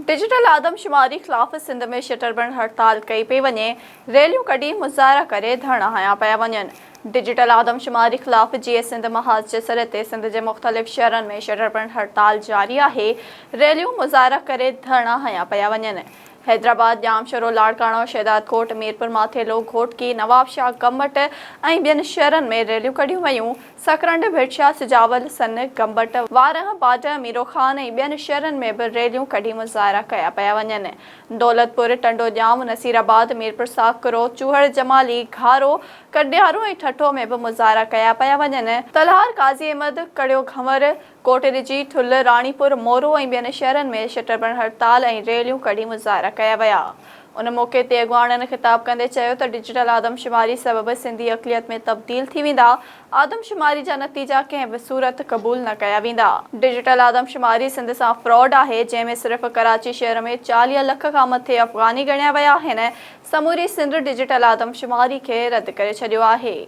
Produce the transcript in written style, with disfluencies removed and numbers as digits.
Digital آدمشماري خلاف سنڌ ۾ شٽربند هڙتال ڪئي پئي وڃي، ريليون ڪڍي مظاهرا ڪري ڌرڻا هنيا پيا وڃن. ڊجيٽل آدمشماري خلاف جيئي سنڌ محاذ جي سڏ تي سنڌ جي مختلف شهرن ۾ شٽربند هڙتال جاري آهي، ريليون، مظاهرا ڪري ڌرڻا هنيا پيا وڃن. حيدرآباد، ڄامشورو، لاڙڪاڻو، شهدادڪوٽ، ميرپورماٿيلو، گهوٽڪي، نوابشاهه، گمبٽ ۽ ٻين شهرن ۾ ريليون ڪڍيون ويون. سڪرنڊ، ڀٽشاهه، سجاول، سن، گمبٽ، وارهه، باڊهه، ميروخان ۽ ٻين شهرن ۾ به ريليون ڪڍي مظاهرا ڪيا پيا وڃن. دولتپور، ٽنڊو ڄام، نصيرآباد، ميرپورساڪرو، چوهڙ جمالي، گهارو، ڪنڊيارو ۽ ٺٽو ۾ به مظاهرا ڪيا پيا وڃن. تلهار، قاضي احمد، ڪڙيو گهنور، ڪوٽڏجي، ٺل، راڻيپور، مورو ۽ ٻين شهرن ۾ شٽربند هڙتال ۽ ريليون ڪڍي مظاهرا ڪيا ويا. ان موقعي تي اڳواڻن خطاب ڪندي چيو ته ڊجيٽل آدمشماري سبب سنڌي اقليت ۾ تبديل ٿي ويندا، آدمشماري جا نتيجا ڪنهن به صورت قبول نه ڪيا ويندا. ڊجيٽل آدمشماري سنڌ سان فراڊ آهي، جنهن ۾ صرف ڪراچي شهر ۾ 40 لک کان مٿي افغاني ڳڻيا ويا آهن، سموري سنڌ ڊجيٽل آدمشماري کي رد ڪري ڇڏيو آهي.